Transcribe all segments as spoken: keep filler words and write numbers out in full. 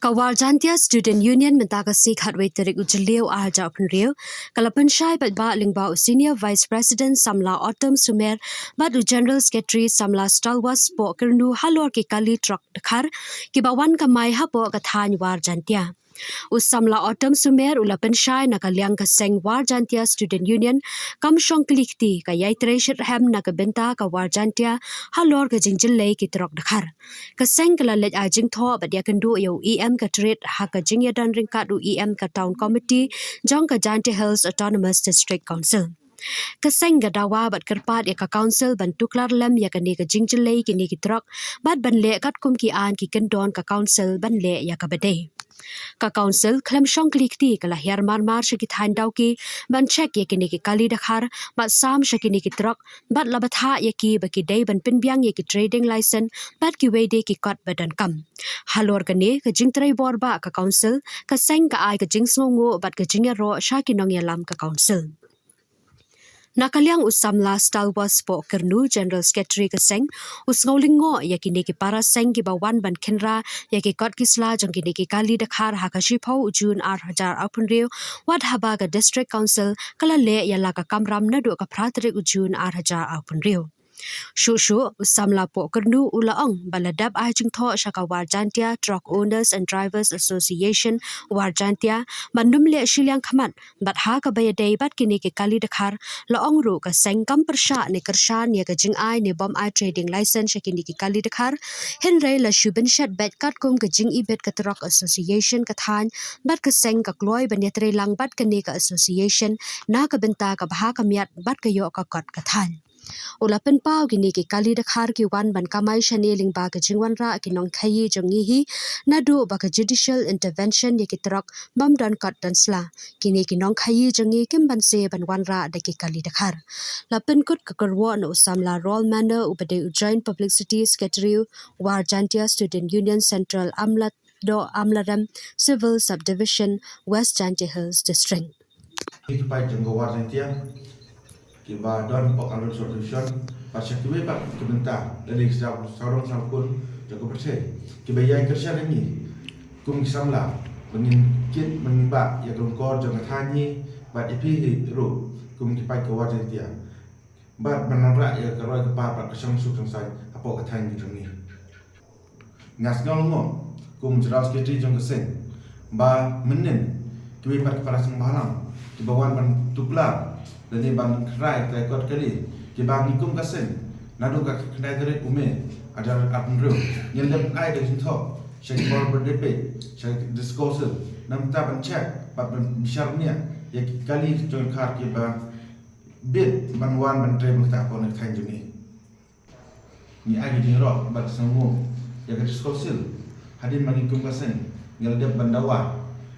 Ka War Jaintia Student Union mynta ka sngi khatwei tarik u Jylliew ar hajar arphew hynriew ka la pynshai paidbah lyngba u Senior Vice President Samla Autumn Sumer bad u General Secretary Samla Stalwas Pohkyrnu halor ki kali trok dkhar kiba wan kamai hapoh ka thaiñ War Jaintia. U Samla Autumn Sumer u la pynshai na ka liang ka seng War Jaintia Student Union kam shong kli kti, ka ïai trei shitrhem na ka bynta ka War Jaintia halor ka jingjyllei ki trok dkhar. Ka seng ka la leit ai jingthoh bad ïakynduh ïa u E M ka Trit ha ka jingïadon ryngkat u E M ka Town Committee jong ka Jaintia Hills Autonomous District Council. Ka seng ka dawa bad kyrpad ïa ka Council ban tuklar lem ïa kane ka jingjyllei kine ki trok bad ban leh katkum ki aiñ ki kyndon ka Council ban leh ïa kaba dei. Ka Council khlem shong kli kti ka la hiar mar mar sha ki thaiñ Dawki ban check ïa kine ki kali dkhar bad sam sha kine ki trok bad la bthah ïa ki ba ki dei ban pynbiang ïa ki trading license bad kiwei de ki kot ba donkam. Halor kane ka jingtrei bor ba ka Council, ka seng ka ai ka jingsngewnguh bad ka jingïaroh sha ki nongïalam ka Council. Na ka liang u Samla Stalwas Pohkyrnu, General Secretary ka seng, u sngewlyngngoh ïa kine ki para seng kiba wan ban khynra ïa ki kot ki sla jong kine ki kali dkhar ha ka shiphew u June ar hajar arphew hynriew, wat haba ka District Council ka la leh ïa la ka kamram naduh ka phra tarik u June ar hajar arphew hynriew. Shuh shuh u Samla Pohkyrnu u la ong ba la dep ai jingthoh sha ka War Jaintia Truck Owners and Drivers Association War Jaintia ban ym leh shiliang khmat bad ha kaba ïadei bad kine ki kali dkhar, la ong ruh ka seng kam pyrshah ne kyrshan ïa ka jingai ne bym ai trading license sha kine ki kali dkhar, hynrei la shu bynshet beit katkum ka jingibit ka Truck Association ka thaiñ bad ka seng ka kloi ban ïatrei lang bad kane ka association na ka bynta ka bha ka miat bad ka ïoh ka kot ka thaiñ. U la pynpaw kine ki kali dkhar ki wan ban kamai shane lyngba ka jingwanrah ki nongkhaïi jong ngi hi, naduh ba ka judicial intervention ïa ki trok bym don kot don sla, kine ki nongkhaïi jong ngi kim banse ban wanrah da ki kali dkhar. La pynkut ka kyrwoh na u Samla Rol Manor uba dei u Joint Publicity Secretary War Jaintia Student Union Central Amla Doh Amlarem Civil Subdivision, West Jaintia Hills District. Ki paid jong ka War Jaintia kiba don hapoh Amlarem Subdivision bad sha kiwei pat ki bynta lane ki sawdong sawkun jong ka pyrthei kiba ïai kyrshan ïa ngi kum ki samla ba ngin kit ban bah ïa ka longkor jong ka thaiñ ngi bad ïa phi hi ruh kum ki paid ka War Jaintia bad ban wanrah ïa ka roi ka par bad ka shongsuk shongsaiñ hapoh ka thaiñ ngi jong ngi. Nga sngew lyngngoh kum General Secretary jong ka seng ba mynnin kiwei pat ki para seng bhalang kiba wan ban tuklar lane ban khrai ka kot kali kiba ngi kum ka seng naduh ka khyndai tarik u May ar hajar arphew hynriew ngin lem ai da jingthoh sha ki bor ba dei peit sha ki District Council namar ban check bad ban bishar nia ïa ki kali jong ka kiba bit ban wan ban trei ban ktah hapoh na ka thaiñ jong ngi. Ngi ai ka jingïaroh bad sngewnguh ïa ka District Council hadien ba ngi kum ka seng ngi la dep ban dawa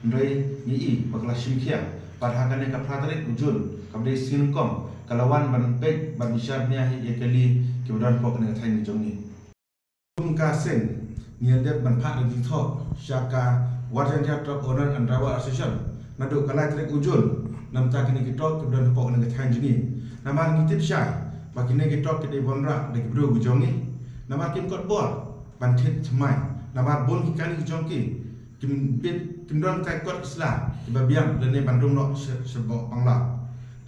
hynrei ngi i ba ka la shim khia bad ha kane ka phra tarik u Jun kaba dei sngi nyngkong ka la wan ban peit bad bishar nia ïa ki kali kiba don hapoh kane ka thaiñ jong ngi. Kum ka seng ngi la dep ban phah da jingthoh sha ka War Jaintia Truck Owner and Driver Association naduh ka lai tarik u Jun namar kine ki trok kiba don hapoh kane ka thaiñ jong ngi. Namar ngi tip shai ba kine ki trok ki dei ban wanrah da ki briew ki jong ngi. Namar kim kot bor ban thied thymmai namar bun ki kali ki jong ki kim bit kim don kai kot ki sla kiba biang lane ban rung noh sha sha bok pangla.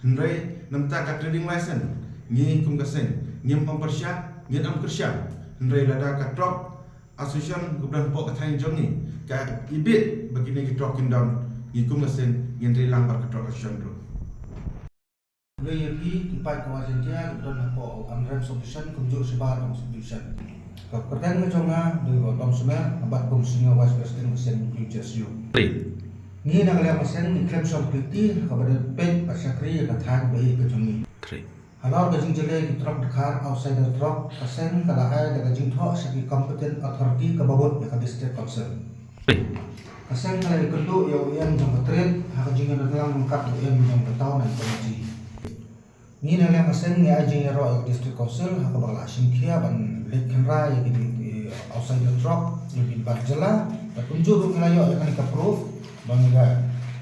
Hynrei namar ka trading license ngi kum ka seng ngim ym pyrshah ngim ym kyrshan hynrei lada ka trok association kaba don hapoh ka thaiñ jong ngi ka ibit ba kine ki trok kin don ngi kum ka seng ngin trei lang bad ka trok association ruh. Khublei ïa phi ki paid ka War Jaintia kiba don hapoh Amlarem Subdivision kumjuh shabar Amlarem Subdivision. Ka kyrteng ka jong nga dei u Tom Sumer, nga bat kum Senior Vice President ka seng P J S U. Ngi na ka liang ka seng ngi khlem shong kti ha kaba dei peit bad shakri ïa ka thaiñ ba ïeit ka jong ngi. Halor ka jingjyllei ki trok dkhar outsider trok, ka seng ka la ai da ka jingthoh sha ki competent authority kaba bud ïa ka District Council. Ka seng ka la ïakynduh ïa u E M jong ka Trit ha ka jingïadon lang ryngkat u E M jong ka Town and Committee. Ngi na liang ka seng ngi ai jingïaroh ïa ka District Council ha kaba ka la shim khia ban leit khynra ïa ki, ki outsider trok ïa ki bar jylla. Bad kumjuh ruh ngi la ïoh ïa kane ka proof ba ngi ka,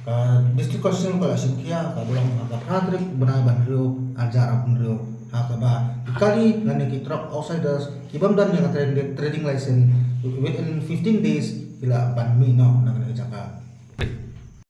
ka District Council ka la shim khia ka long ha ka phra tarik bnai ba hynriew ar hajar arphew hynriew ha kaba ki kali lane ki trok outsiders ki bym don ïa ka trade-, trading license within fifteen days ki la ban mih noh na kane ka jaka.